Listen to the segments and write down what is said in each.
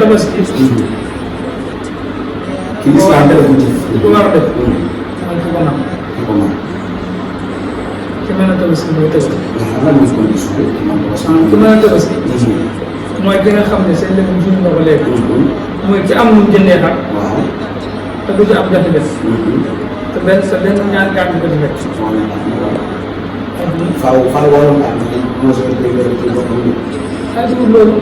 tabaski. ki lislaam dara ko ci. ku war a def. mooy ki ko nam. ki ko mën. ki mën a tabaski mooy tabaski. lan mooy condition bi man tabaski. ki mën a tabaski. mooy ki nga xam ne seen lépp suñu nga ko léegi. mooy ki am lu mu jëndee xar. waaw. te du ci am jafe-jafe. te benn ñaari kàddu ko ci fekk. faaw waroon naa am mosoo koy gërëm ci boppam bi. ay dugub loolu.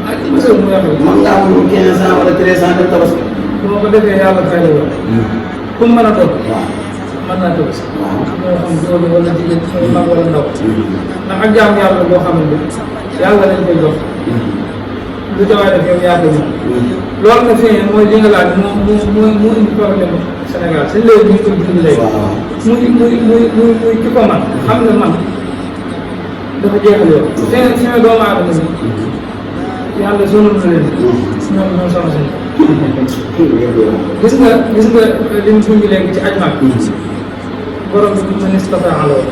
ay mosoo mu yàqu. man ngaa am 15 ans wala 13 ans dem tabaski. bu ma ko defee yàlla fay la woon. pour mën a toog. waaw. mën naa tabaski. waaw. moo xam góor wala jigéen mooy mag wala ndaw. ndax ak jaamu yàlla boo xamante ni yàlla lañ koy jox. lu jawaay def yow yaa koy moom. loolu nga fi mooy li nga laaj moo indi problème Sénégal si léegi ñu koy dund léegi. muy ki ko man xam nga man dafa jeexal yow. fi nga doomu aadama bi yàlla sonal na leen. ñoom ñoo sonal seen gis nga li mu junj léegi ci aj mag borom bi man istataa la woon.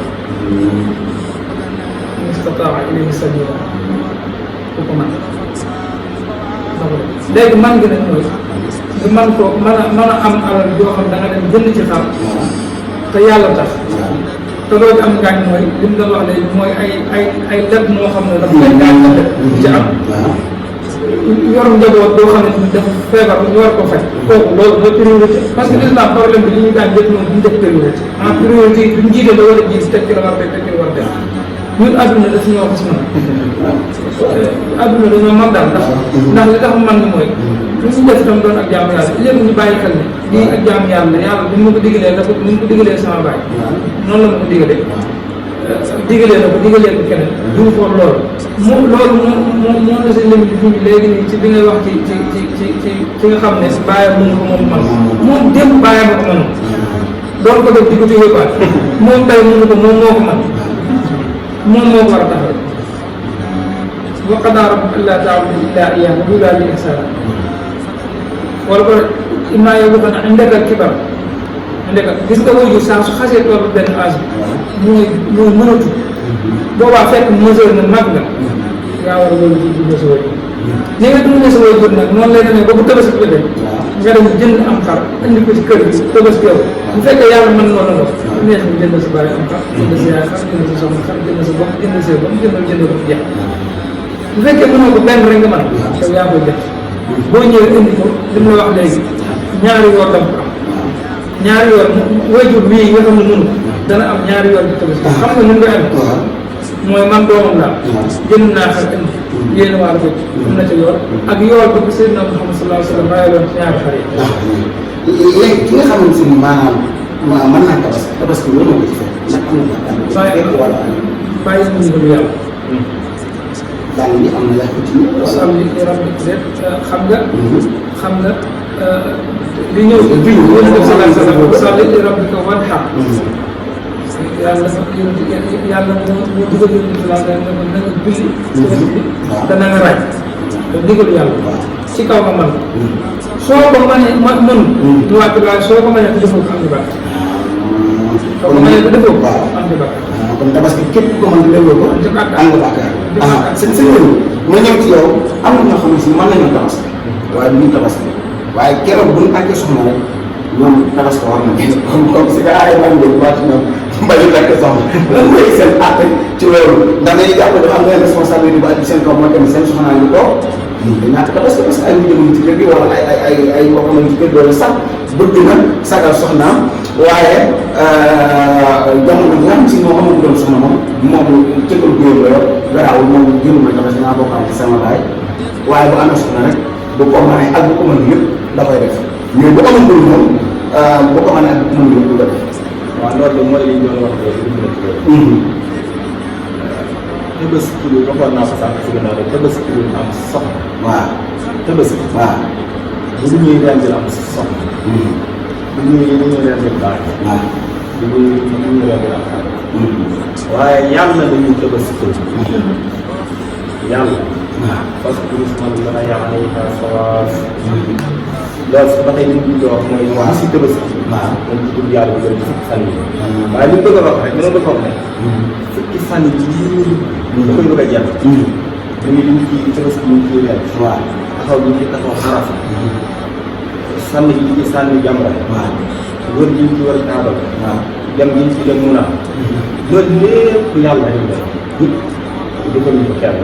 man istataa ilayhi sabila ku ko man léegi man gi nag mooy nga man ko mën a am alal yoo xam da nga dem jënd ci xar te yàlla tax te loolu am gaañ mooy li mu doon wax léegi mooy ay leb moo xam ne dafa koy gaañ la def ci am yor njaboot boo xam ne dafa feebar ñu war ko faj kooku loolu mooy priorité parce que l'islam problème bi li ñuy gaañ yëpp moom duñ def priorité priorité yi duñ jiite la war a jiite teg ci la war a def teg ci la war a def ñun adduna daf ñoo xas man adduna dañoo man daal ndax li tax man ni mooy lu ñu def itam doon ak jaamu yàlla léegi ñu bàyyi xel ne lii ak jaamu yàlla yàlla bu ma ko digalee dafa ni mu ko digalee sama baay noonu la ma ko digalee digalee na ko digalee ko keneen duñu xool loolu moo la si limite bi fi léegi nii ci bi ngay wax ci nga xam ne bàyyam mënu ko moom man moom démb bàyyam a ko mënu doon ko def di ko ci yóbbaat moom tey mënu ko moom moo ko man moom moo ko war a taxaw wa qadaa rabbuka allaa ta'budu illaa iyyaahu wa bil waalidayni ihsaana wala ba immaa yablughanna indaka al-kibar gis nga waajur saa su xasee toll benn âge bi mooy mënatu boobaa fekk mesure na mag nga yaa war a loolu ci dundee sa waajur ni nga dundee sa waajur nag noonu lay demee ba bu tabaski jotee nga dem jënd am xar indi ko ci kër gi tabaski yow bu fekkee yàlla mën noonu la neex na jënd sa bàyyi am xar jënd sa yaay xar jënd sa soxna xar jënd sa bopp jënd sa bopp jënd ko jeex bu fekkee mënoo ko benn rek nga mën yow yaa koy def boo ñëwee indi ko li mu la wax léegi ñaari yoon dam ko am ñaari yoon waajur bii nga xam ne mënu dana am ñaari yoon bi tabaski xam nga nun nga am mooy man doomam laa jënd naa xar indi yéen waa ko am na ca yoon ak yoon bi Seydina Muhammad sallallahu alayhi wa sallam bàyyi loon ci ñaari xar yi léegi ki nga xamante ni maanaam mën naa tabaski loolu moo ko ci fekk ndax am na wala bàyyi nañu ko yàlla daal ni am na yàqu ci am li rabbi xam nga li ñëw ci biir yéen a sallallahu alayhi wa sallam salli li rabbika wanhar yàlla moo dugal yéen a sallallahu alayhi wa sallam na nga julli te na nga ràññ te ndigal yàlla ci kaw nga mën soo ko mënee mën ñu wàcc waaye soo ko mënee defoo ko am di bàkk soo ko mënee defoo ko am di bàkk kon tabaski képp ko mën di defoo ko am nga bàkkaar seen loolu ma ñëw ci yow am na ñoo xam ne si mën nañoo tabaski waaye duñu tabaski waaye keroog bu ñu àggee soxna rek ñoom tabaski war na gën comme si nga aay man ngeen wàcc ñoom mbañu takk soxna lan mooy seen àtte ci loolu ndax dañuy jàpp ne am ngeen responsabilité bu aju seen kaw mooy tamit seen soxnaa ñu toog ñu ñàkk tabaski parce que ay ñu jëmuñ ci kër gi wala ay bokk nañ ci kër doolu sax bëgg na sagal soxnaam waaye jamono bi nga xam si moom amul doon soxna moom cëkkal góor la yor garaawul moom jëlu ma tabaski naa bokk am ci sama baay waaye bu amee soxna rek bu ko mënee ak bu ko mën yëpp da koy def mais bu amul góor moom bu ko mënee ak bu ko mën yëpp du ko def. waaw loolu mooy li ñu doon wax léegi. Tabaski bi waxoon naa ko sànq si gannaaw rek tabaski bi am soxna. waaw tabaski. waaw. bu ñuy rendi am soxna. bu ñuy rendi baax. waaw. bu ñuy rendi am xar. waaye yàlla dañuy tabaski. yàlla. waaw. parce que man dana yàlla yi daal sawaaf. loolu su ba tey li ñu wax mooy. waaw si tabaski. waaw. dañ ci dugg yàlla bu bëri fukki fan yi. waaye li mu bëgg a wax rek dina bëgg a wax ne. fukki fan yi da koy bëgg a jàpp. dañuy lim ci tabaski ñu ciy reer. waaw. taxaw bi ci taxaw xarafa sànni gi ci sànni jamra wër gi ci wër kaabal dem gi ci dem mun a loolu lépp yàlla ñu def defal ñu ko kenn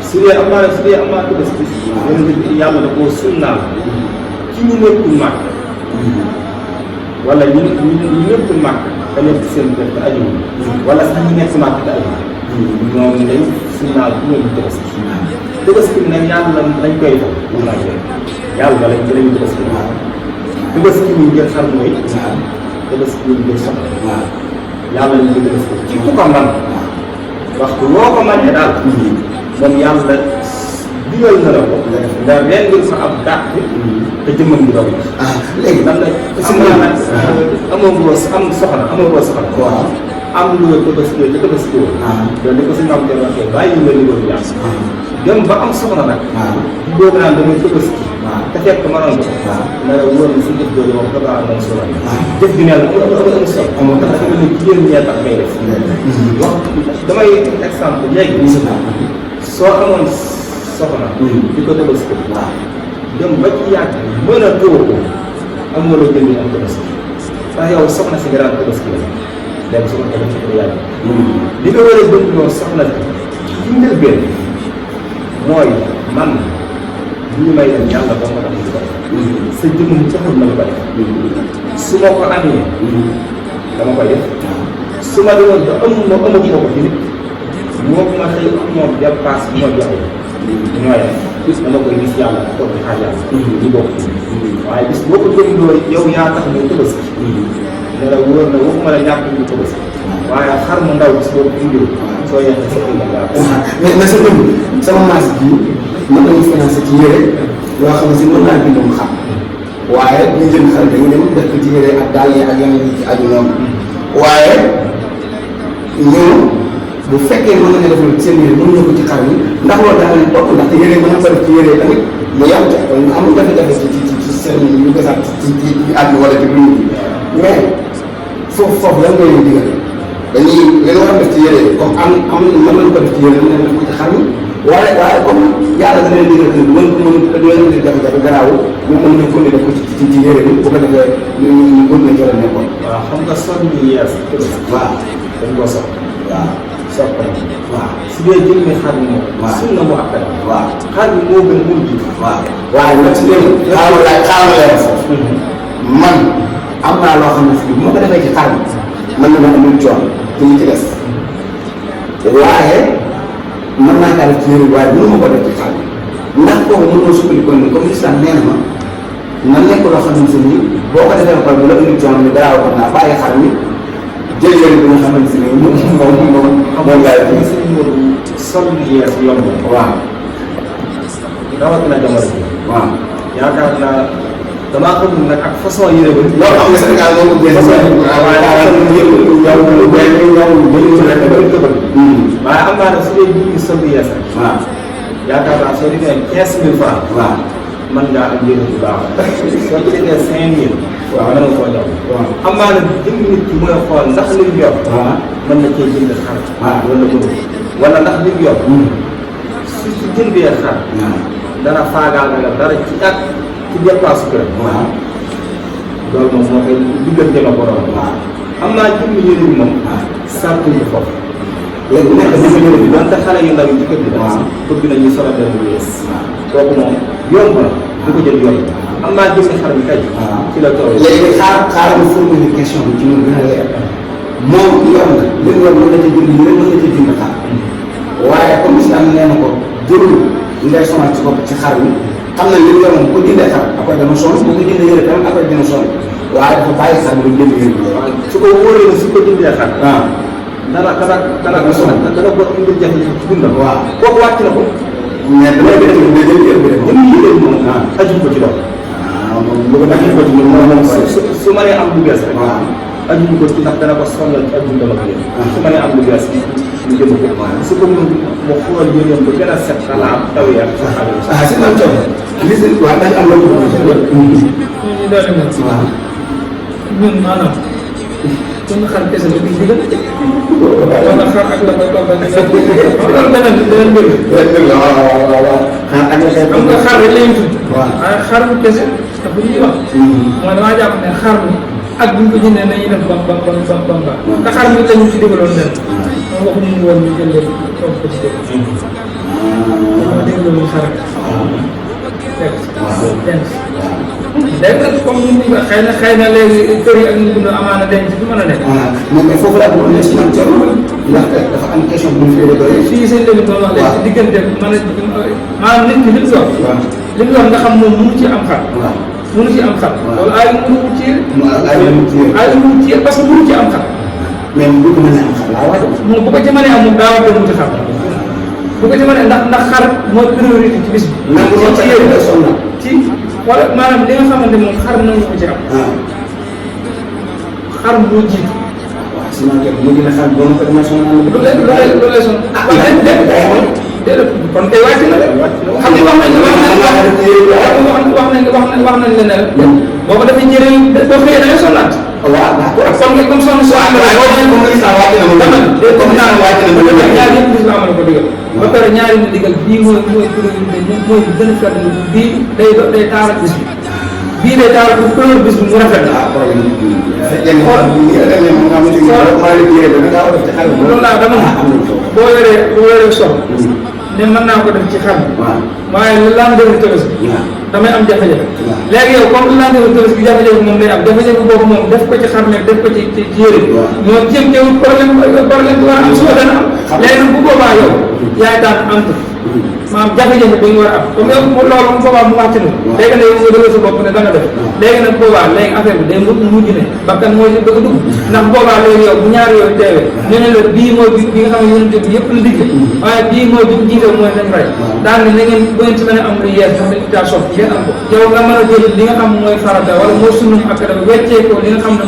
su dee am naa Tabaski yàlla da koo sunnaal ci ñu nekkul màkk wala ñu nekkul màkk te nekk seen kër te aju wala sax ñu nekk màkk te aju ñoom lañ sunnaal bu ñoom Tabaski nag yàlla dañ koy def yàlla lañ Tabaski ñu jël xar mooy Tabaski ñu jël sax yàlla lañ ko Tabaski ci ku ko man waxtu loo ko mënee daal moom yàlla digal na la ko nga rendil fa ab dàq te jëmmam bi doog léegi lan la am naa nag amoo soxna am lu nga Tabaski te Tabaski woon loolu ko si maam de waxee bàyyi nga liggéey bi yàlla dem ba am soxna nag boobu naan damay Tabaski te fekk mënoon ko na la wóor na si jëf jooju moom dafa am solo jëf gi neel am solo tax dafa ne jigéen ñee tax ngay def wax damay exemple léegi soo amoon soxna di ko Tabaski dem ba ci yàgg mën a tëw ko am nga loo jënd am Tabaski ndax yow soxna si nga daan Tabaski la léegi soxna Tabaski ko yàgg li nga war a dund loolu soxna si ci njëlbeen mooy man li may dem yàlla ba ma tax ñu ko sa jëmm taxul ma lu ko def su ma ko amee dama koy def su ma demoon ba amatu ko ci nit moo ko ma xëy moom dépasse bi ma joxe ñooy bis dama koy gis yàlla toog di xaar yàlla ñu bokk waaye bis boo ko jëndoo yow yaa tax ñu Tabaski ne la wóor na waxuma la ñàkk ñu Tabaski waaye xar mu ndaw bis boo ko indee soo yeexee sa indi la mais sa dund sama maas bi mën nañu financé ci yére yoo xam ne si mën naa bindum xam waaye ñu jënd xar dañu dem def ci yére ak dàll yi ak yeneen yi ci aju noonu waaye ñoom bu fekkee mën nañu def seen yére mën nañu ko ci xar yi ndax loolu daal leen topp ndaxte yére mën na ko def ci yére tamit mu yàq ca amul jafe-jafe ci seen yu gasaat ci àdd wala ci biir mais foofu lan nga leen digal dañuy leen war a def ci yére comme am mën nañu ko def ci yére mën nañu def ko ci xar yi waaye comme yàlla da leen digal du mën ko mën du leen di jafe-jafe garaaw ñu mën nañu ko def ko ci yére bi bu ko defee ñu mën na jël nekkoon waaw xam nga son ñu yees waaw dañ koo sopp waaw sopp waaw su dee jëmmi xar mi moom sunna mu akkad waaw xar mi moo gën mun ji waaw waaye nag si léegi xaaral leen foofu man am naa loo xam ne fii bu ma ko defee ci xar mi mën na ma amul coon ci li ci des waaye mën naa kaa def ci yére waaye mënu ma ko def ci xar mi ndax kooku mënoo sukkandiku ni comme lislam nee na ma na nekk loo xam ne si nii boo ko defee ba bu la indi coon bi garaaw ko naa bàyyi xar mi jël yére bi nga xamante ne moom laay xam nga suñu sol yu yees yomb waaw rawatina jamono ji waaw yaakaar naa damaa xamul nag ak façon yére ba loolu xam nga Sénégal moom mu génn waaye am naa ne su dee ñu sol yu yees waaw yaakaar naa soo defee 15 000 francs waaw mën ngaa am yére bu baax soo ci defee 5 000 waaw mën nga koo jox am naa ne jënd nit ki mooy xool ndax li mu yor mën na cee jënd xar wala bëgg wala ndax li mu yor su ci jëndee xar dana faagaal nga dara ci at ci dépasse kër loolu moom moo koy diggante ma borom am naa jënd yére bi moom sartu ñu foofu léegi nekk bi ma yére bi donte xale yu ndaw yi ci kër gi dafa bëgg nañu solo benn bu yees kooku moom yomb na du ko jël yomb am naa jënd xar bi kay ci la tool léegi xaaral ma formuler question bi ci mu gën a leer moom yoon na li mu yor mën na ca jënd yére mën na ca jënd xar waaye comme islam nee na ko jërul ngay sonal ci bopp ci xar mi xam na li mu yor moom ko jëndee xar après dama sonn bu ko jëndee yére tamit après dina sonn waaye dafa bàyyi xar bi jënd yére su ko wóoree su ko jëndee xar dana ko sonal dana ko indi jafe-jafe ci dundam kooku wàcc na ko mais damay def da jël yére bi jënd yére bi moom aju ko ci loolu bu ko defee ko ci moom su ma nee am lu bees rek aju ko ci ndax dana ko sonal ci aju dama ko yéen su ma nee am lu bees ñu jënd ko su ko mun mu xool yéen ba gën a set xalaat taw yaa sa xale si man coono li si waaw dañ am la ko ñu doole moom ñun maanaam suñu xar kese la ñuy digal wala xar ak la koy toggal loolu beneen mbir waaw xaar ak xam nga xar rek lañu tudd. waaw waaye xar bu kese te bu ñuy wax. mooy damaa jàpp ne xar mi ak bu ñu ko jëndee nañuy def ba te xar mi lañu ci digaloon leen. moom waxuñu woon ñu jël leen toog ko ci dëkk. dama déglu lu xar léegi nag comme ni ñu ko xëy na léegi kër yi ak ñu dund amaana denc du mën a nekk. mais foofu laa bëggoon ne si man Thierno ndaxte dafa am question bu ñu fi doon fii seen léegi doon wax léegi ci diggante maanaam nit ki li mu yor. li mu yor nga xam moom mënu ci am xar. mënu ci am xar. loolu ay mënu ci ay mënu ci parce que mënu ci am xar. mais bu ko mënee am xar laa war a moom bu ko ci mënee am moom daa war a dem wuti xar. bu ko ci mënee ndax xar mooy priorité ci bis bi. ci wala maanaam li nga xamante moom xar nañu ko ci am. xar moo jiitu. waaw sinon kenn mu gën a xar boo ma ko demee sonal. lu lay sonn. déedéet kon tey wàcc na de. xam nga wax nañ la ne boo ko defee njëriñ boo xëyee da ngay sonnaat. waaw d'accord kon nga comme sonn soo amee. ñaar yëpp gis la amal ko digal. ba pare ñaari ñu digal bii mooy priorité mooy gën a fàttali bii day taaral bis bi. bii day taaral pour couleur bis bi mu rafet la. loolu laa dama boo yoree soxla. ne mën naa ko def ci xar bi. waaye lu laan defi Tabaski damay am jafe-jafe. léegi yow comme lu laan defi Tabaski jafe-jafe moom day am jafe-jafe boobu moom def ko ci xar meeg def ko ci yére ñoo jëm teewul problème bi war a am suba dana am. léegi nag bu boobaa yow yaay daan am maanaam jafe-jafe bi ñu war a am comme yow loolu mu boobaa mu wàcc na. léegi nag yow nga dëggal sa bopp ne da nga def. léegi nag boobaa léegi affaire bi day mujj ne bakkan mooy li bëgg a dugg. ndax boobaa léegi yow bu ñaari yow teewee ñu ne la bii mooy bi nga xam ne yonent bi yëpp la digg waaye bii mooy bi jiite mooy nañ rey daan ne na ngeen bu ngeen ci mën a am lu yees ndax dañ daa sopp ngeen am ko yow nga mën a jël li nga xam mooy farata wala mooy sunnum ak dafa weccee ko li nga xam ne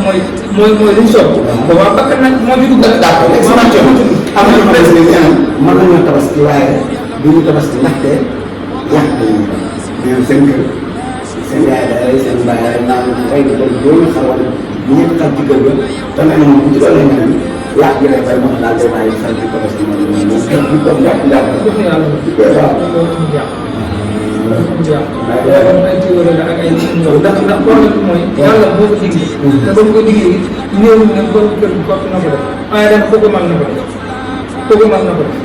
mooy liñ sopp boobaa bakkan nag moo ci dugg. d'accord léegi sama coono am na ñoo xam ne mën nañoo tabaski waaye du ñu tabaski ndaxte wax dëgg seen kër seen yaay day seen baay day naan rey na loolu loolu nga xam wala ñeent xam ci kër ga te nee na moom bu ci doon nga dem yaa ngi lay bay moom daal day bàyyi xel ci tabaski moom ñu ko jàpp jàpp ndax problème bi mooy yàlla boo ko diggee te ba mu ko diggee néew ne borom kër gi kott na ko def waaye dafa bëgg mag na ko def bëgg mag na ko def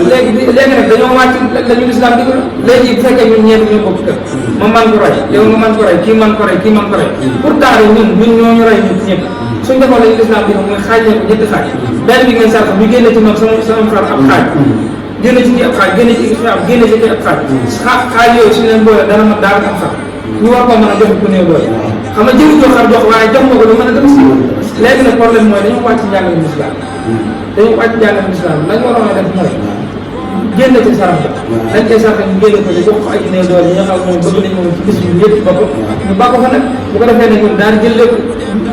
léegi nag dañoo wàcc lañu lislaam di ko léegi bu fekkee ñun ñeent ñoo bokk kër ma man ko rey yow nga man ko rey kii man ko rey kii man ko rey pourtant ñun ñoo ñu rey ñun ñëpp suñ defoon lañu lislaam di ko mooy xaaj leen ko ñetti xaaj benn bi ngay sàrk ñu génne ci moom sama xar ab xaaj génne ci kii ab xaaj génne ci kii génne ci kii ab xaaj yooyu suñu leen boole dana mat daal am sax ñu war koo mën a joxe ku néew doole xam nga jëriñ joo xar jox waaye jox nga ko lu mën a dem si léegi nag problème mooy dañoo wàcc njàngale lislaam dañoo wàcc njàngale lislaam lañ waroon a def mooy génn ci sarax ba dañ koy sarax ñu génn ko di jox ko ay néew doole yi nga xam moom bëgg nañ moom ci bis bi yëpp bopp ñu bàkko fa nag bu ko defee ne ñun daan jël lépp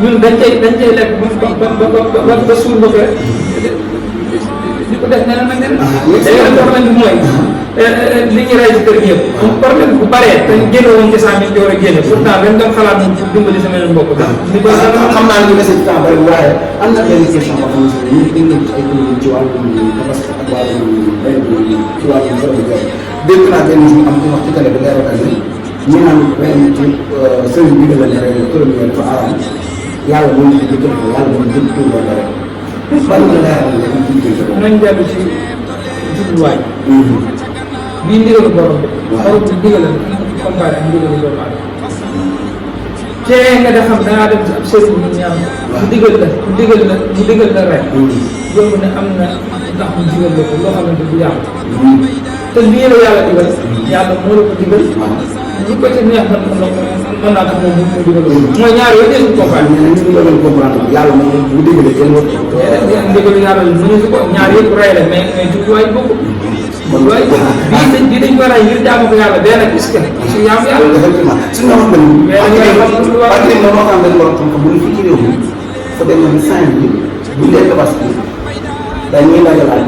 ñun dañ cay lekk ba suur ba pare di ko def neneen nag neneen léegi nag problème bi mooy li ñu rey ci kër gi yëpp problème bu baree te génne woon ci saa mi war a génne pourtant dañ doon xalaat moom pour dimbali sama yeneen mbokk di ko xam naa ne ñu dese ci temps bari waaye am na benn question boo xam ne ñu ngi indi ay ci wàllum tabaski ak wàllum mbay mi ci wàllum mbay mi dégg naa benn am ku wax ci télé bi leeral ak ñu naan ren ci sëriñ bi la ne ren premier dafa aram yàlla moom ci jëkkër ko yàlla moom jël tur ba dara ban la leeral ne ci jëkkër nañ dellu ci jubluwaay bii ndigalu borom bi borom bi ndigalal comparé ak ndigalu doomu aadama cee nga da xam dangaa dem ci ab sëriñ bi ñaan mu digal la rek yomb ne am na ndax mu digal la ko loo xamante du yàqu te lii la yàlla digal yàlla moo la ko digal ñu ko ci neex mën naa tax moom mu digal la mooy ñaar yooyu desul comparé ñu comprendre yàlla moom bu digalee kenn ndigalu yàlla lu mënu si ko ñaar yëpp rey la mais jubluwaay bokk waaye bii dañ ko rey ngir jaamu ko yàlla benn est-ce que su yaamu yàlla effectivement suñu wax bu ñu fi ci réew mi fa dem na cinq bi bu ñu dee tabaski dañuy dajalaat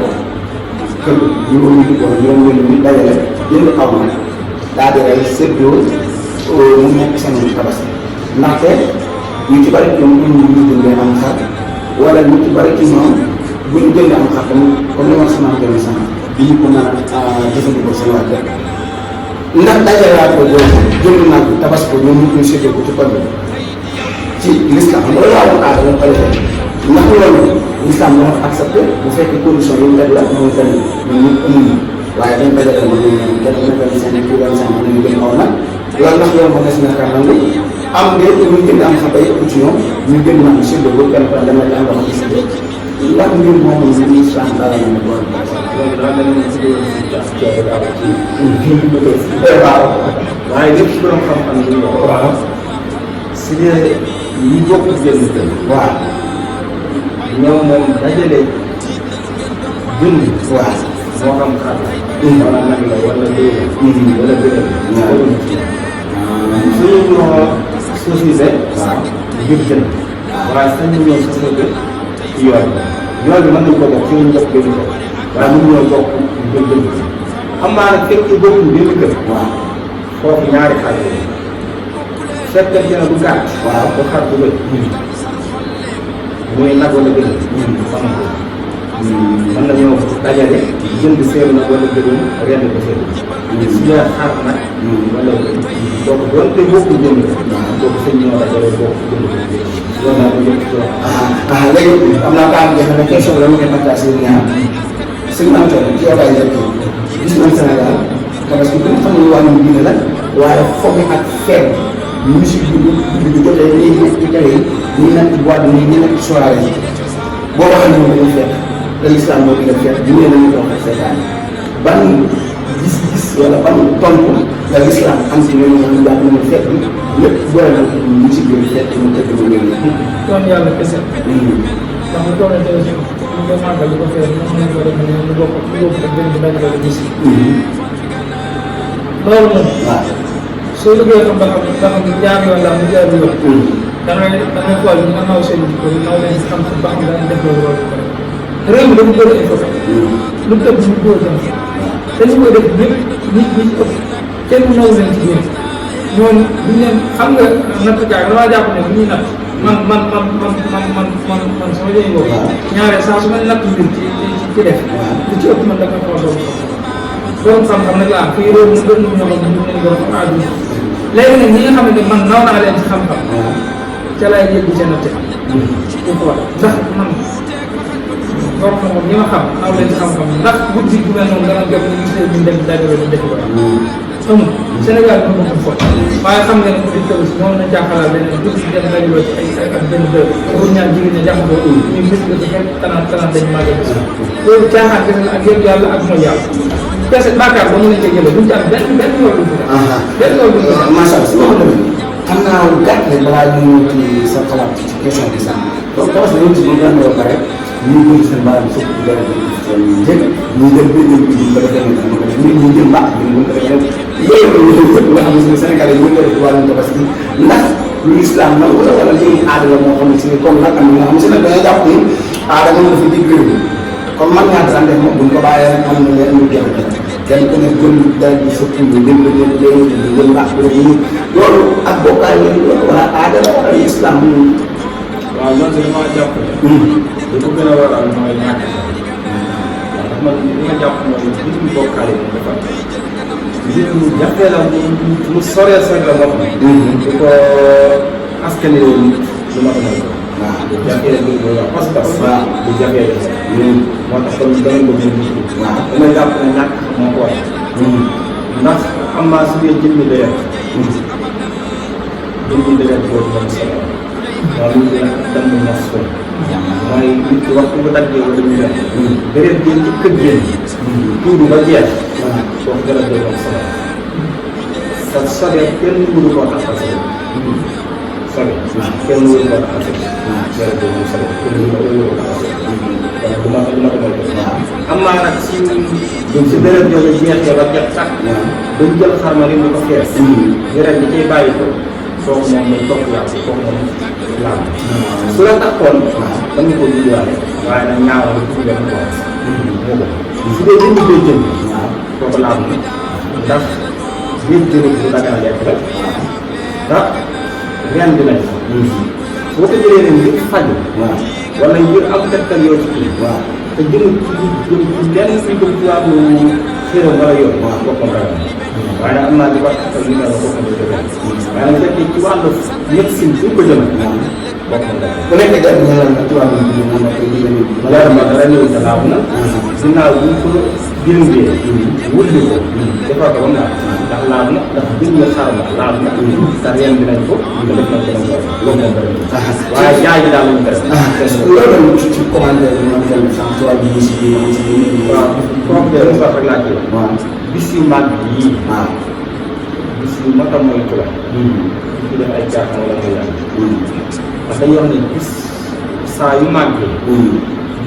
kër juróomi juróomi dajale jënd aw na daa di rey séddoo mu nekk seen tabaski ndaxte ñu ci bari ñoom ñu jëndee am xar wala ñu ci bari ci ñoom bu ñu jëndee am xar tamit comme li ma xamante ne sànq bi ñu ko mën a jëfandikoo seen waa kër ndax dajalaat ko boobu jënd nag bi tabas ko ñoom ñu séddoo ko ci kon ci l'islam loolu laa wax aada la ko defee ndax loolu l'islam dafa accepté bu fekkee condition yi mu teg la mooy que ni ñun amuñu waaye dañ ko defee moom ñu kenn ku nekk seen kii wala seen mën nañu gën aw nag loolu ndax yow ma des na kar nangu am ngeen ñu gën am xam bay ëpp ci ñoom ñu gën nag séddoo ko kenn ku ne dama am loxo ci séddoo ndax mbir moomu ñu l'islam dara na ne boole loolu daal dañu ne si coono daal ci waaw waaye lépp borom xam-xam yi ñu wax waaw si dee ñi bokk génn kër waaw ñoom moom dajale jënd waaw moo xam xar wala nag la wala léegi wala bële suñu ñoo société ngir jënd waaye sañ ñoo société ci yoon bi mën nañ ko bokk ci ñu bokk benn kër waaye mën ñoo bokk ngir jënd xam naa nag fekkee bokkul benn kër waaw foofu ñaari xar yi fekkente ne du gàtt waaw bu xar bu bëri muy nag wala gëlëm mën nañoo dajale jënd seen nag wala gëlëm rend ko seen su dee xar nag wala donc doonte bokkul jënd boobu sëñ ñoo dajale bokk jënd loolu daal ñu yëpp léegi am naa kaa jafe ne question la mu ngi mën si ñaar sëñ Anta ci yow laay njëkk gis nañ Sénégal parce que bu xam ne wàllum diine la waaye foog ak feeñ musique bi jotee ñuy nekk ci télé yi ñuy nekk ci boîte yi ñuy nekk ci soirée yi boo waxee ñoom dañuy fekk te l'islam moo di fekk ñu ne nañu doon ak seetaan ban gis-gis wala ban tontu la l'islam am ci ñooñu nga xam ne jàpp nañu fekk lépp boole na musique bi fekk mu tëgg mu ngeen toon yàlla kese ndax bu toonee tey ñu koy màggal di ko fee ñu mën ko def ñu bokk ak benn dajale gis loolu moom waaw soo liggéey xam ba xam jaar yoon la mu jaar yoon da ngay xool ñu nga naw seen jikko naw leen xam ba xam danañ def loolu réew mi dafa bëri ay photo lu tëb ñu góor jëm te ñu koy def ñëpp nit ñi ëpp kenn naw leen ci biir ñooñu buñ leen xam nga nattukaay damaa jàpp ne bu ñuy natt man sama jëy boobu ñaare saa su ma natt mbir ci def lu ci ëpp man da koy xool borom xam-xam nag laa fii réew mi gën ñu ñoo xam ñu leen borom àdduna léegi nag ñi nga xamante ne man naw naa leen ci xam-xam ca laay yëggu seen natt bu ko wax ndax man borom xam-xam ñi ma xam naw leen ci xam-xam ndax guddi bu mel noonu dana jot ñu gis leen ñu dem dajale ñu def ko amul Sénégal bi ma ko fot waaye xam nga ne bu di taw si moom na jàppalaa beneen guddi dem dajaloo ci ay ak benn dër pour ñaan jigéen ñi jaxasoo ñu gis nga ci xeet tanaan dañ màggal bis loolu caaxaan gis na ak yëpp yàlla ak mooy yàlla kese bàkkaar ba mu lañ koy jëlee duñ ci am benn yoon duñ ko benn yoon duñ ko macha allah si ma ko demee xam naa lu gàtt rek balaa ñu ñëw ci sa xalaat ci question bi sax donc tawas nañu ci ñu ba pare ñu ngi ko seen baaraam sëpp ci dara seen njëkk ñu jël benn bi ba defee ñu ko def ñu jël mbaax bi ñu ko def loolu yëpp nga xam ne Sénégal yi ñu ko def wàllum tabaski ndax lu islam la wala lu aada la moo xam ne si comme nag am na nga xam ne si nag dañoo jàpp ni aada moom dafa dig réew mi comme man ñaata daan def moom buñ ko bàyyee rek am na leen ñu jafe-jafe kenn ku ne gën dara di sëpp ñu dem ba ñëw léegi ñu jël mbaax bi rek ñu loolu ak bokkaay la wala aada la wala islam waaw man de damaa jàpp ne. li ko gën a waral mooy ñàkk ndax man li ma jàpp mooy nit ñi bokkaale moom dafa nit ñi jàppee la mu soree sori la bopp. di ko askan wi lu ma ko mën. waaw di jàppee la ñu wax pas-pas. waaw di jàppee la. moo tax kon danañ ko mën a. waaw damay jàpp ne ñàkk moo ko waral. ndax am naa su dee jëmmi dayoo. jëmmi dayoo boobu moom solo waaw ñu ngi dem ba mos ko. mooy nit ki waxtu bu daggee wala ñu dem. béréb bi ñu kër génn. tuuti ba jeex. waaw foofu gën a doy am solo. sa sobee kenn mënu koo taxal sa sobee. kenn mënu koo taxal sa gën a doy am solo kenn mënu koo taxal sa donc du ma ko moytu. am naa nag si béréb yooyu jeexee ba jeex sax. dañ jël xarma li mu ko fees. béréb bi ciy bàyyi ko. kooku moom mooy topp yàlla kooku moom laal su la taxoon da nga ko judduwaale waaye nag ñaawal ci benn bopp moo ko su dee jënd koy jënd kooku laal na ndax biir jënd bu dagan a lekk rek ndax ren dina ci boo ko jëlee ne ngir faju wala ngir am tegtal yoo ci kii te jëmul ci lenn suñ ko ci wàllu xéeram wala yoon boppam ragal waaye nag am naa di wax ak li nga wax boppam la jógee waaye nag fekkee ci wàllu médecine suñ ko jëmee boppam la bu nekk jàpp nga lan ci wàllu bi moom ak li ñu leer ma dara ñëw sa laaw na ginnaaw bu ñu ko jëndee wulli ko defar ko ba mu ndax laab na ndax biñ nga xar na laab na te reen bi nañ ko te def nañ ko nañ ko loolu moom bëri waaye jaay bi daal lañu def loolu ci commentaire bi ñoom tamit sax ci wàllu bis bi waaw kooku de lu sax rek laa ci waaw bis yu mag yii waaw bis yu mag a moytu la ci def ay jaaxal wala muy yàq parce que dañuy wax ne bis saa yu màggee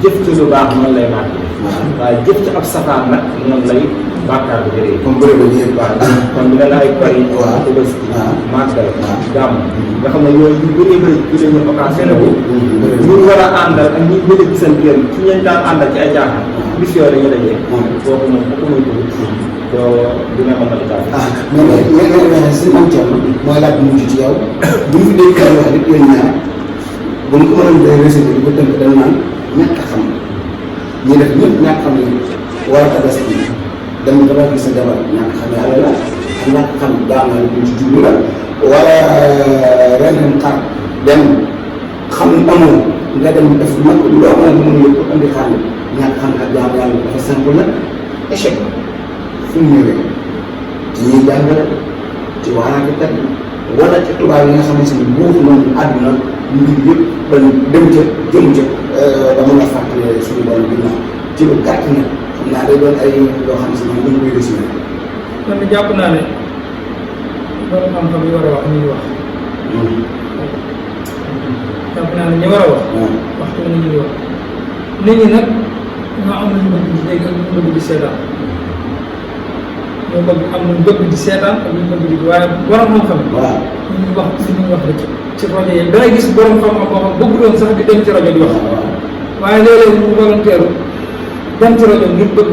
jëf ci lu baax noonu lay màggee waaye jëf ci ab safaan nag noonu lay bàkkaar bi jëree comme bëri ba ñëpp waaw kon dina la ay pari waaw Tabaski màggal waaw gàmm nga xam ne yooyu yu bëree bëri ci la ñu occasionné bu ñu war a àndal ak ñi bëri gisanteel ci ñañ daan àndal ci ay jaaxal bis yooyu dañuy dajee kooku moom ku ko muy dugg doo dina mën a daal mais si man Thierno mooy laaj bu mujj ci yow bu ñu fi dégg kàddu wax rek yéen ñaar bu ñu ko mënoon day recété di ko tënk dañ naan ñàkk a xam ñi def ñëpp ñàkk xam ne war a Tabaski dem tabaski sa jabar ñàkk xam yàlla la ñàkk xam daanaka lu ci jublu la wala ren xar dem xam amoo nga dem def nag loo mën a mën yëpp andi xaar ñàkk xam ak jaam yàlla dafa simple la échec fu mu ñëwee ci ñuy jàngale ci waaraatekat wala ci tubaab yi nga xamante ni boobu noonu àdduna mbir yëpp ba dem ca jëm ca ba mën a fàttali suñu borom ginnaaw ci lu gàtt nag xam naa day doon ay yoo xam si ne dañ koy résumé. man de jàpp naa ne borom xam-xam yi war a wax ñu ngi wax. jàpp naa ne ñi war a wax. waxtu bi ñu ngi wax nit ñi nag ñoo am lu ñu bëgg di dégg ak lu ñu bëgg di seetaan ñoo bëgg am lu ñu bëgg di seetaan ak lu ñu bëgg di waaye borom xam-xam. waaw ñu ngi wax li ñuy wax rek ci rajo yi da ngay gis borom xam-xam boo xam bëgg doon sax di dem ci rajo di wax waaye léeg-léeg mu volontaire dem ci rajo ngir bëgg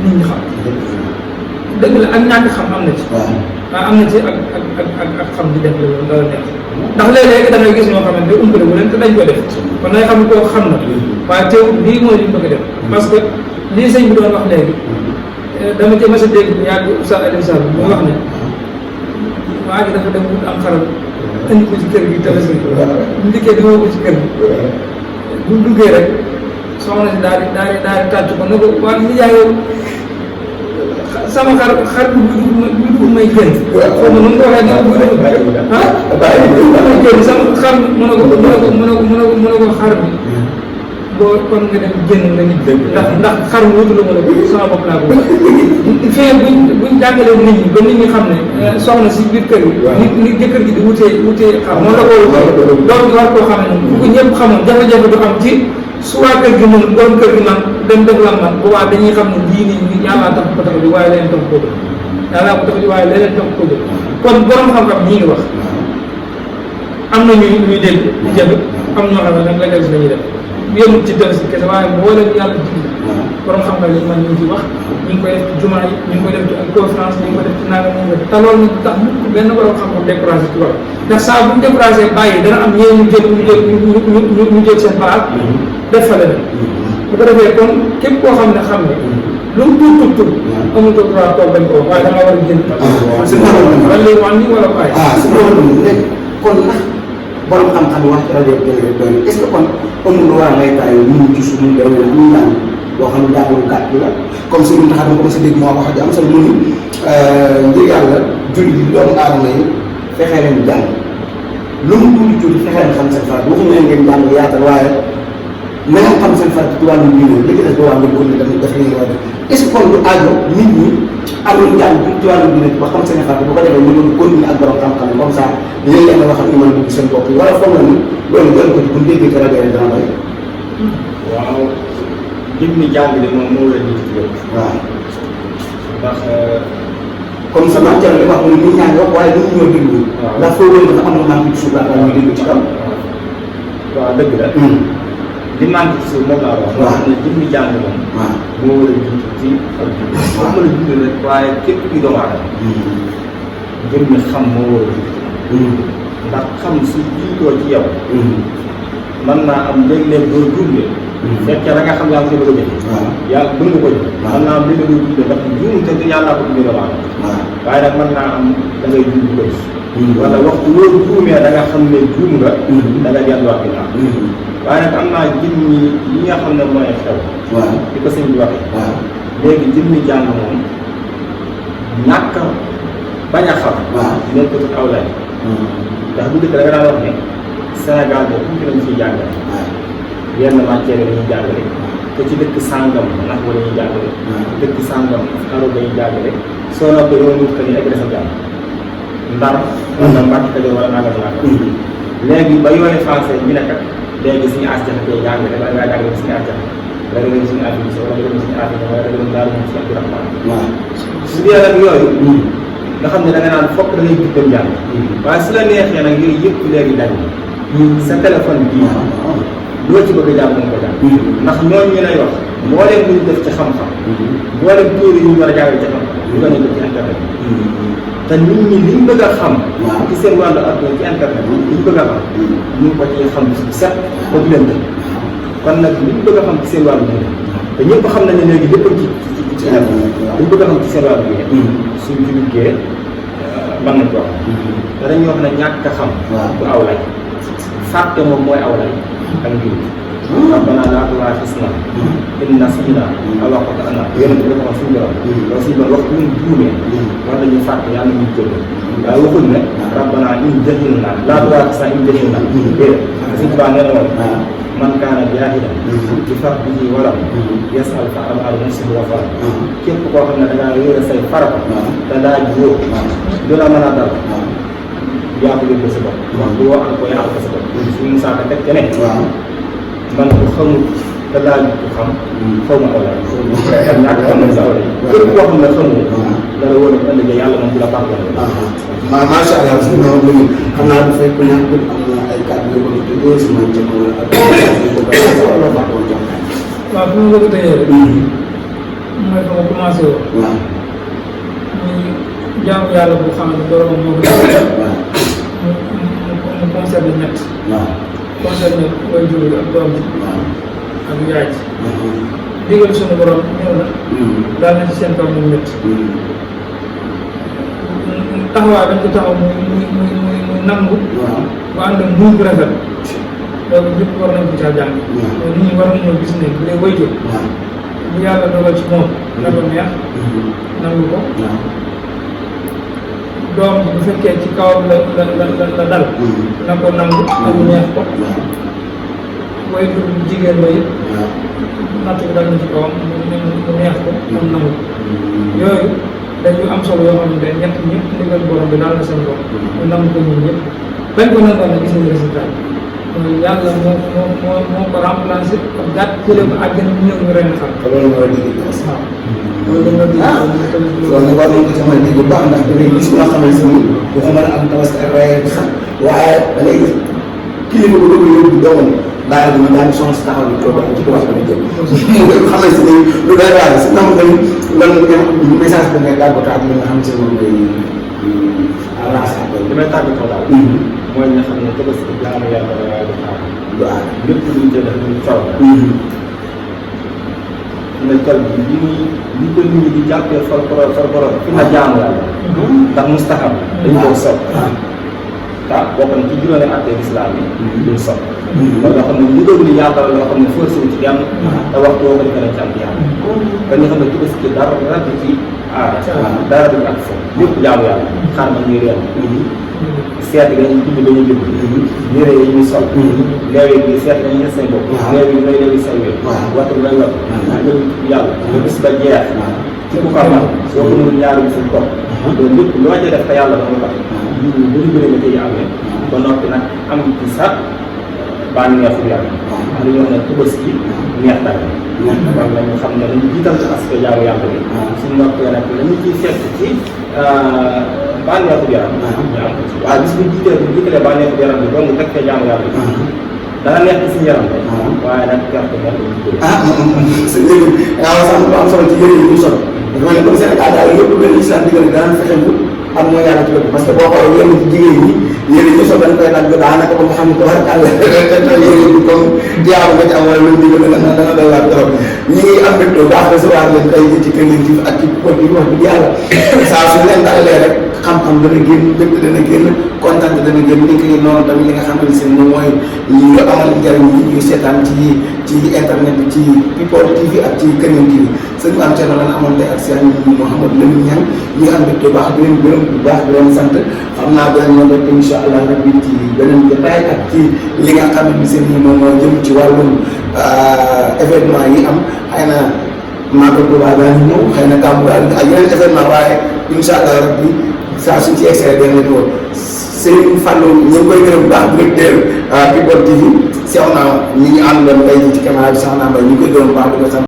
nit ñi xam dëgg la ak ñàkk xam am na ci. waaw waaye am na ci ak xam di def loolu dara neex ndax léeg-léeg da ngay gis ñoo xamante ne umpale bu leen te dañ ko def kon day xam koo xam na waaye teewul lii mooy li ñu bëgg a def parce que lii sëñ bi doon wax léegi dama ci mas a dégg bu yàgg Oustaz Alioune Sall muy wax ne waa ji dafa dem wut am xaral indi ko ci kër gi Tabaski bu ndikkee di woo ko ci kër gi bu duggee rek soxna si daal di tàcc ko ne ko waa ni jaay yow sama xar bu may génn. xaw ma nu mu ko waxee ne bu dee may génn sama xar mën na ko xar bi boo kon nga dem génn nga nit ndax xar wutu la mën a ko sama bopp laa ko fee buñ jàngalee nit ñi ba nit ñi xam ne soxna si biir kër gi ni jëkkër gi di wutee xar moom la ko doon war koo xam ne bu ko ñëpp xamoon jafe-jafe du am ci su waa kër gi mën borom kër gi man dem def la man bu waa dañuy xam ne lii nii yàllaa tax ko tax di waaye leneen tax ko jóg yàllaa ko tax di waaye leneen tax ko jóg kon borom xam-xam ñii ngi wax am na ñuy dégg di jënd am ñoo xam ne nag la gis la ñuy def yëmut ci Tabaski kese waaye mboolem yàlla jigli borom xam-xam yi man ñu ngi ci wax ñu ngi koy def ci jumaa yi ñu ngi koy def ci conférence ñu ngi koy def ci nangam ñu ngi koy def te loolu nag tax mukk benn borom xam-xam découragé ci wax ndax saa bu ñu découragé bàyyi dana am ñee ñu jël seen place def fa leneen bu ko defee kon képp koo xam ne xam ne lu mu tuut amul ko droit toog bañ ko wax waaye da nga war a jënd wala léegi wàññi wala bàyyi si loolu nekk kon ndax borom xam-xam wax ci rajo bi doy est ce que kon amul lu war a lay taayoo ñu ci suñu demee na ñu naan boo xam ne jàngalu gàtt bi la comme si ñun taxaw na ko ba si dégg moo wax ji am solo mu ni ngir yàlla julli di doomu aadama yi fexee leen jàng lu mu tuuti tuuti fexee leen xam seen farat waxuñu leen ngeen jàng yaatal waaye na ngeen xam seen farat ci wàllu diine li ci des ba wàllu kon tamit daf leen war a def est ce que kon du aajo nit ñi am nañu jàng ci wàllu diine ba xam seen farat bu ko defee ñu mën continuer ak borom xam-xam yi comme ça dinañ leen wax ak ñu mën a dugg seen bopp yi wala foog na ni loolu jël ko ci bu ñu déggee ci rajo yi dana bay waaw nit ñi jàng de moom moo leen nit yëpp waaw ndax comme sama jàng li wax mu ne nit ñaa ngi wax waaye nit ñi ñoo déglu ndax foo wér dafa am lu manqué ci suuf daal ñuy déglu ci kaw waaw dëgg la li manqué ci suuf moom laa wax wax ne nit ñi jàng moom waaw moo war a jiitu ci ak julli moo mën a julli rek waaye képp ki doomu aadama ngir ñu xam moo war a jiitu ndax xam su jiitoo ci yow mën naa am léeg-léeg doo juumle. fekkee da nga xam yaa ngi koy bëgg a jëf. yàlla bëgg nga ko jëf. mën naa am léeg-léeg doo juumle ndax juum te yàllaa ko tuddee la waaye nag mën naa am da ngay juum bu bëri. wala waxtu loolu juumee da nga xam ne juum nga. da nga delluwaat ginnaaw. waaye nag am naa jëmmi yi nga xam ne mooy xew. di ko sëñ bi waxee. léegi jëmmi jàng moom ñàkk bañ a xam. nekkul aw lay. ndax bu dëkk da nga daan wax ne Sénégal de tuuti lañ ciy jàngale. yenn matière dañuy jàngale. te ci dëkk sàngam ndax wala ñuy jàngale. dëkk sàngam arab dañuy jàngale. soo noppee yow ñu ko ni egg sa jàng. Ndar wala Mbàkke Kajoor wala nangam nangam. léegi ba yoone français ñu ne kat léegi suñu as jafe jàngale wala ngaa jàngale suñu as jafe da nga dem suñu affaire wala nga dem suñu affaire wala nga dem daal moom si Abdourahmane. su dee nag yooyu. nga xam ne da nga naan fokk da ngay gis dem jàng. waaye su la neexee nag yooyu yëpp léegi dañ sa téléphone bii loo ci bëgg a jàng ko jàng. ndax ñooñu ñu lay wax moo leen lu ñu def ci xam-xam. moo leen tuuri yu ñu war a jàngale ci xam-xam. ñu gën a def ci internet bi. te nit ñi liñ bëgg a xam. ci seen wàllu adduna ci internet bi liñ bëgg a xam. ñu ngi ko ciy xam su set ba du leen def. kon nag liñ bëgg a xam ci seen wàllu bi te ñëpp xam nañ ne léegi lépp ci internet liñ bëgg a xam ci seen wàllu bi suñ ci duggee mën nañ ko wax. te dañuy wax ne ñàkk a xam. du aw lay. fàtte moom mooy aw lay ak njur. rabbana laa tu'aaxidhnaa in nasiinaa aw akhta'naa yéen a dafa wax suñu borom. loolu suñu borom waxtu ñu juumee. war nañu fàtte yàlla ñu jël. waaye waxuñ ne rabbana in jahilnaa laa tu'aaxidhnaa in jahilnaa. déedéet suñu baa nee na woon man kaana jaahilan bi fardihi walam yas'al fa al musiibu wa faram. képp koo xam ne da ngaa yore say farata. te laaj wóor. du la mën a dal. yaa ko yóbbu sa bopp. wax bu woo ak koy àll sa bopp. suñu saaka teg ca ne. man ko xamul te laaj ko xam. xaw ma aw la. ñàkk xam nañ sa aw la. képp koo xam ne xamul. dara wóor na ëllëgee yàlla moom du la pardonné. macha allah suñu borom la ñu xam naa bu fekk ñàkk am na ay kàddu yu ko tuddee si man ca kaw ak waaw bu ma bëgg a tëjee rek. mooy fa ma commencé woon. waaw. muy jaamu yàlla bu xam ne borom moo ko def. mu conservé ñett. waaw. conservé way jur ak doom ji. ak yaay ji. digal suñu borom ñëw na. daal na ci seen kaw mu métti. taxawaay bañ ko taxaw muy nangu. ba ànd ak muy bu rafet. loolu ñëpp war nañ ko caa jàng. nit ñi war nañoo gis ne bu dee wayjur. bu yàlla dogal ci moom. na ko neex. nangu ko. doom bu fekkee ci kawam la dal. na ko nangu. na ko neex ko. wayjur bu jigéen ba it. natt bi dal na ci kawam mu neex ko. mu nangu ko. yooyu. dañu am solo yoo xam ne ñett ñëpp ndigal borom bi daal na seen bopp. ñu nangu ko ñun ñëpp. bañ ko nangoon nag gis nañu résultat bi. mooy yàlla moo ko remplacé ak gàtt jëlee ko àjjana ñu ñëw ñu ren xam. loolu mooy liggéey bi. waaw. loolu dañoo dégg. loolu nag war nañ ko ci mën a dégg bu baax ndax da ngay gis loo xamante ni dafa mën a am tabaski ak waaye bi sax waaye da ngay gis kilifa bu dugg yóbbu doomam daal di ma daal di soxla si taxaw bi toog ci tubaab bi jëm. mu xamante ni lu doy waar si nam nga lan message bi ngay tàggatoo ak li nga xam si moom ngay lancer. li may tàggatoo daal. mooy nga xam ne tabaski jaamu yàlla la waaye du xaar. du aar lépp luñ cee def luñ faw la. na kal bi li ko nit ñi di jàppee far borom fi na jaamu yàlla. ndax mustahab dañ koo sopp. bokk na ci juróomi àtte islam yi. duñ sopp. loolu loo xam ne lu doon li yaatal loo xam ne forcé wu ci kenn. te waxtu woo ko defee nañ ci am yàlla. kon ñu xam ne tabaski dara du ci aada. dara du ak fo lépp jaamu yàlla. xaar ma ñuy réew. seet yi dañuy bind dañuy bind. yére yi ñuy sol. léegi bi seet yi dañuy def say bopp. léegi bi léegi say wér. waxtu bi lay wax. yàlla. ba bis ba jeex. ci ku ko amal. soo ko mënul ñaari bis bopp. loolu lépp loo ca def te yàlla dafa tax. nit ñi bëri na ciy amee. ba noppi nag am ci sax bànneexu yàlla. ndax li ñu wax ne tabaski neex dara. kon nañu xam ne dañu jiital ci aspect jaamu yàlla bi. suñu noppee nag lañu ciy fekk ci bànneexu yaram. ñu am ko ci waaye bis bu jiitalee bànneexu yaram bi dong teg fee jaamu yàlla bi. dana neex ci suñu yaram rek. waaye nag gerte gi dafa ci bëri. sëñ bi nga xam ne am solo ci yëre yi ñu sol. dafa mel ni comme Sénégal daal yëpp benn islam digal daan fexe bu am mooy yàlla ci parce que boo xoolee yenn ci jigéen ñi yéen ñu soog dañ koy dagg daanaka ba nga xam ne ko war àll te yéen ñi comme diaaw nga ci am wala lu digal dana doy waar trop ñi ngi am mbégte baax recevoir leen tey ci Kër Ndim ak ci pot bi wax dëgg yàlla saa su leen dalalee rek xam-xam dana génn mbégte dana génn kontaan dana génn ni ngi noonu tamit li nga xamante ne moom mooy li nga amal njëriñ ñi ñuy seetaan ci internet bi ci People TV ak ci Kër Ndim TV sëñ Mame Thierno lan amoon tey ak seen Mouhamadou Lamine Niang ñi nga am mbégte baax di leen gërëm bu baax di leen sant xam naa beneen yoon rek incha allah rabbi ci beneen jotaay ak ci li nga xamante ne moom moo jëm ci wàllum événement yi am xëy na Magal Touba daa ñu ñëw xëy na Gamou daal ak yeneen événement waaye incha allah rabbi saa suñ ci excès dañ leen woo Serigne Fallou ñu ngi koy gërëm bu baax directeur People TV sew naa ñi ñu àndoon tey ci caméra bi sax naa mbay ñu ngi koy gërëm bu baax di ko sant